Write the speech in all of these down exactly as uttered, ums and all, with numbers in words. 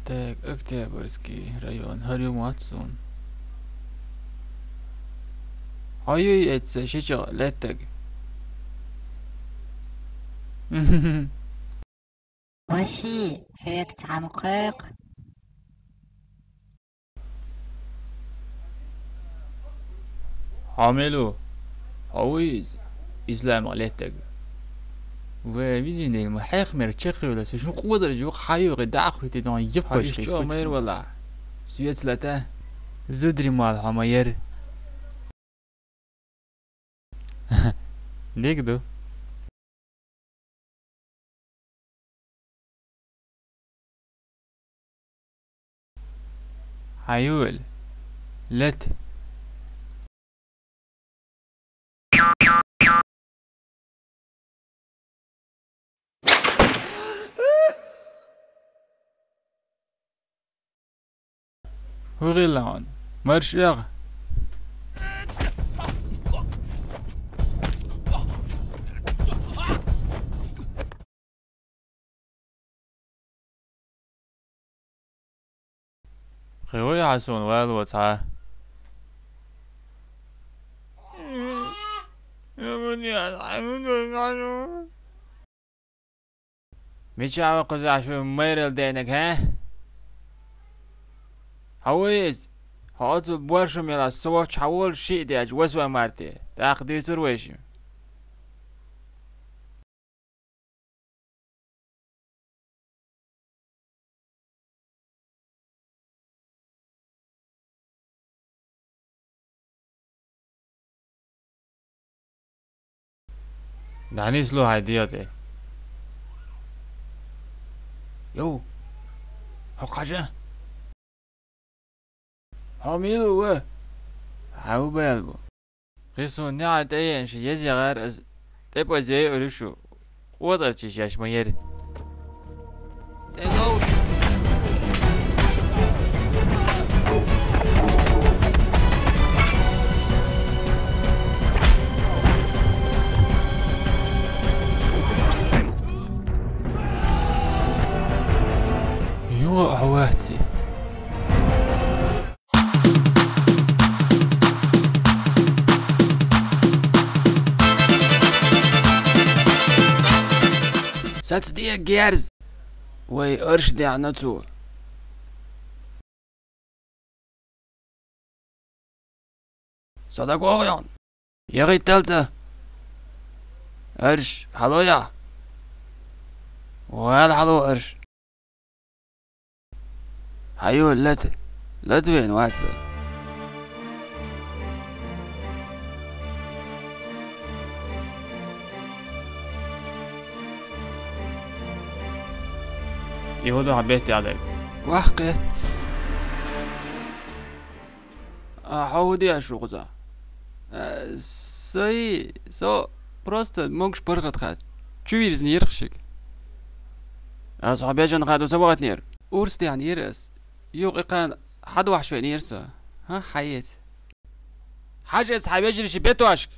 Так, Октябрьский район, хӀара ю мац зун. Хьо юй эцца ши чӀоагӀа леттаг? Ваши, хьоьга цхьа ма кхойкху. Хьо мила ву? Хьо вуй иза? Исламах леттаг. Вай визиниг ма хьехмер чекхвелла, со шун къодар жук хьаюгӀи дӀахуьти дон йиппаш хьо ишчо майр вала. Суьйцлата. Зудри мал хьо ма яр. Диг ду. Хьаюл. Лет. ХӀу гӀиллан, марш эгӀ. Кхин вай хьан суна валло цхьа? Мича вакхузахь шу майрал денаг, хӀа? Хьо вуй иза? Хьо оцу боршам яла со вовчу хьан волуш шиъ дечу васван марте. ТӀаккха дуьйцур вайша. ДӀанислу хьайн дегӀа тӀе. Йо, хьо кхажа? Хьо мила ву? Хьан ву баьлла бу? Кхин суна неӀар тӀееана ши еза яхара аса тӀепаза йойур ю шу. КъотӀарчаш еш ма яра. ТӀелов! Юха а хьо вац и? Саца де герз! Вай, арш деана цо. Со дагавогӀу йон. ЯхӀитталца. Арш, хьало я. Вала хьало арш. Хьайо, лата. Лата вен вац. И хӀу ду хьан бетта даг? Вах кхетта. А, хьо хӀу деш ву кхуза? Э, сай, со просто могуш паргӀат хатта. Чу вирзина йирх шига. Ас хьо бежан хатта ца вахатнера. Урс дехьа йира ас. Юкъа икхана хьадохьуш вен йира со. ХӀа, хьаеца. Хьажа эца хьан вежарий ши бетошка.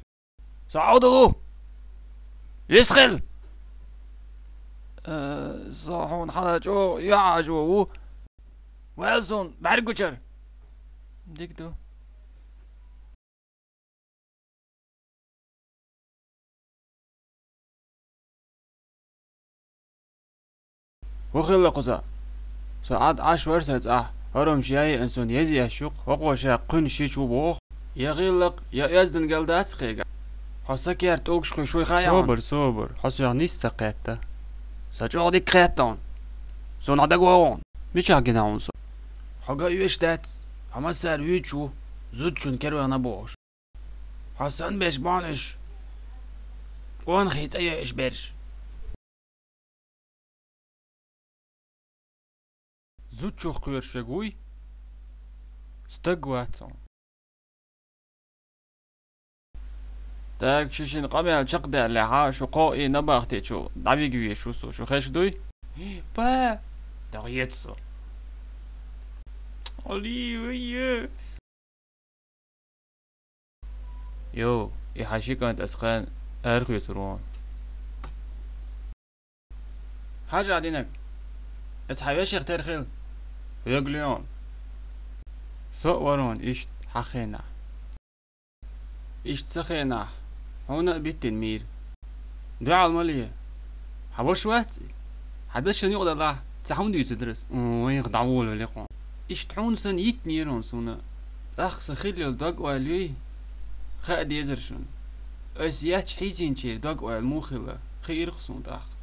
Со Ӏовдалу! Висхил! Э, со хьуна хьала чӀогӀа юьхьӀаьржо ву. Вел суна бӀаьргучара. Дика ду. ХӀу хилла кхуза? Со Ӏад Ӏаш вара сан цӀахь, хӀорамаш яй ан суна еза еш ю-кх, хӀокхо ша кхуьнан шича ву боху. Я гӀиллакх, я оьздангалла дац кхега. Хьо сакерта тӀулгаш кхуьйш вуй хаьий хьуна? Собар, собар, хьо соьх нис ца кхетта. Сан чӀогӀа дика кхетта хьуна. Суна хьан дагавогӀу хьуна. Мичахь гина хьуна со? Хьо ган оьшуш дац, хьо массара вуьйцуш ву, зудчун кервана бохуш. Хьо санна берш бохьана уьш. Къонахий цӀа йойуш берш. Зудчух кхоьруш верг вуй? Стаг вац хьуна. Так, шу шина къамел чекхдаьллехьа, шу кхоъ и набахти чу дӀавига везаш ву со, шу хезаш дуй? Па! ДагӀеца со. Али, вайя! Йо, и хьан ши кӀант аса кхаьна арахоьцур ву хьуна. Хьажа динарг. Эца хьан веших тера хила. Вег Леон. Со а вар хьуна иштта хьан хенахь. Иштта сан хенахь. Хьуна а биттина мийра. Дуьхьал ма ле. Хьан ваша вац и? Хьан дашан юкъа далахь, ца хьуна дуьйцур дара ас? Ой, дӀаволавелла хьуна. Иштта хьуна санна йиттинера хьуна суна. ТӀаккха сан хилла йолу дог ойла юй? Хаа дезара шуна. Ас етташ хьийзинчеран дог ойла муха хилла, хиира-кх суна тӀаккха.